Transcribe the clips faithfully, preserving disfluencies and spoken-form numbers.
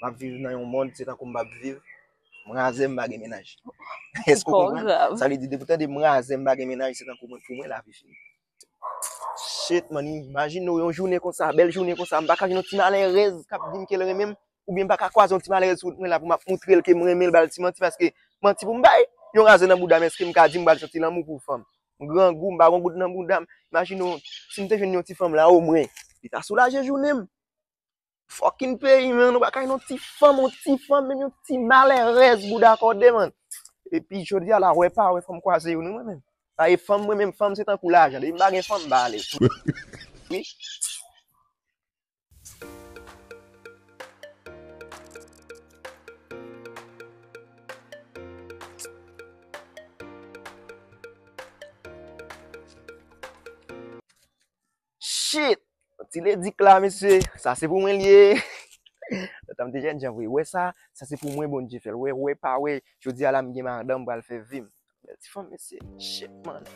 M ap viv nan yon mond, se tankou m p ap viv. M razè, m pa gen mennaj. Èske w konprann? Sa vle di, depi w tande m razè, m pa gen mennaj, se tankou mwen, pou mwen, lavi fini. Shit, man, imajine w yon jounen konsa, bèl jounen konsa, m pa ka jwenn yon ti malerèz k ap di m ke l renmen m, oubyen m pa ka kwaze yon ti malerèz sou wout mwen la pou m ap moutre l ke m renmen l, ba l ti manti, paske manti pou m bay. Yon razè nan bouda m, èske m ka di m pral santi lanmou pou fanm? M grangou, m pa gon goud nan bouda m. Imajine w, si m te jwenn yon ti fanm la, omwen, li ta soulaje jounen m. Fucking peyi, man, nou pa ka jwenn yon ti fanm, yon ti fanm, menm yon ti malerèz bouda kòde, man. Epi jodi a la, wè pa wè, fò m kwaze youn, wi, mwen menm. Pa e fanm, mwen menm, fanm se tankou lajan. Depi m pa gen fanm, m pa alèz. Wi. Shit! Ti ledik la, mesye, sa se pou mwen l ye. Lontan m te jènjan vre. Wè sa, sa se pou mwen Bondye fè l. Wè, wè pa wè, jodi a la m gen madanm, m pral fè vi m. Bèl ti fanm, mesye. Shit, man.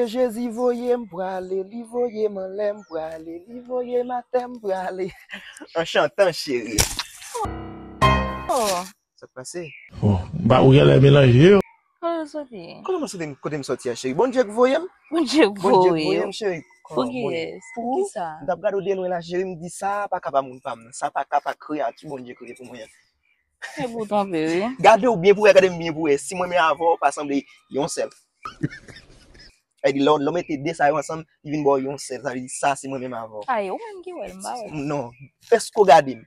Jezi voye m prale, li voye m anlè m prale, li voye m atè m prale. An chantan, cheri. Oh. Sa k pase? Bon, m pa, ou genlè melanje yo. Kote w soti? Kote mwen soti, kote m soti a, cheri? Bondye k voye m. Bondye k voye w. Bondye k voye m, cheri. Pou kiyès? Pou kisa? M t ap gade w de lwen la, cheri, m di sa pa ka pa moun pa m nan. Sa pa ka pa kreyati Bondye kreye pou mwen an. E pou w twonpe, wi. Gade w byen pou wè, gade m byen pou wè. Si mwen menm avè w pa sanble yon sèl. Sa vle di, lè w, lè w mete de sa yo ansanm, li vin ba w yon sèl. Sa vle di, sa se mwen menm avè w. A, e ou menm ki wè l, m pa wè. Non, èske w gade m?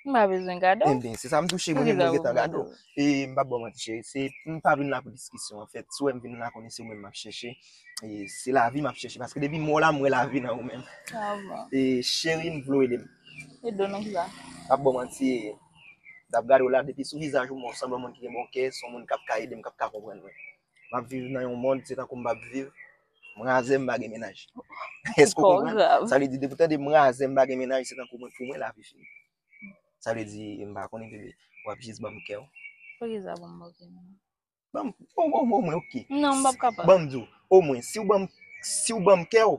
M pa bezwen gade w. Enben, se sa m tou cheri, mwen menm mwen gentan gade w. E m p ap ba w manti, cheri, se, m pa vin la pou diskisyon, anfèt. Si w wè m vin la, konnen se ou menm m ap chèche. E se lavi m ap chèche, paske depi m wè w la, m wè lavi nan ou menm. Ah bon. E cheri, m vle w ede m. Ede w nan kisa? M p ap ba w manti, m t ap gade w la, depi sou vizaj ou, m wè w sanble yon moun ki gen bon kè, se yon moun k ap ka ede m, k ap ka konprann mwen. M ap viv nan yon mond, se tankou m p ap viv. M razè, m pa gen mennaj. Èske w konprann? Sa vle di, depi w tande m razè, m pa gen mennaj, se tankou mwen, pou mwen, lavi fini. Sa vle di, m pa konnen, bebe, w ap jis ban m kè w. Poukisa ban m ban w kè m? Ban m, o, o, omwen, oke. Non, m p ap kapab. Ban m di w, omwen, si w ban m, si w ban m kè w,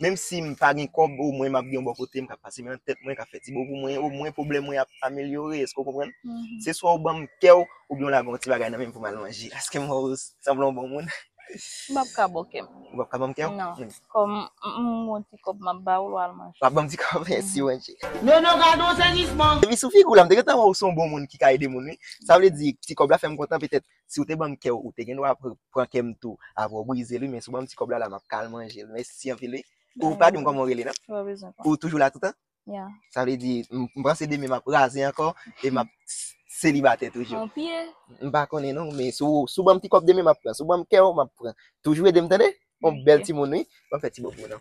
menm si m pa gen kòb, omwen m ap gen yon bò kote m k ap pase men nan tèt mwen, k ap fè ti bo pou mwen, omwen pwoblèm mwen ap amelyore, èske w konprann? Mhm. Se swa w ban m kè w, oubyen w lage yon ti bagay nan men m pou m al manje. Èske m wè w sanble yon bon moun? M p ap ka ba w kè m. Ou p ap ka ban m kè w? Non. Hmm. Kòm m, m, m gon ti kòb m ap ba w, lè w al manje. W ap ban m ti kòb, mèsi, mhm, manje. Men non, gade yon sezisman. Epi sou figi w la, m te gentan wè w se yon bon moun ki ka ede moun, wi. Sa vle di, ti kòb la fè m kontan, petèt, si w te ban m kè w, ou te gen dwa pr-, pran kè m tou, apre w brize l, wi, men si w ban m ti kòb la, la, m ap ka al manje l. Mèsi anpil, wi. Ou pa di m kòman w rele, non? Ou pa bezwen pran. Ou toujou la toutan? Ya. Sa vle di, m, m panse demen m ap raze ankò, e m ap s-, selibatè toujou. An pye? M pa konnen non, men si w, si w ban m ti kòb demen m ap pran, si w ban m kè w, m ap pran. Toujou ede m tande? Yon bèl timoun, wi. Ban m fè ti bo pou ou non.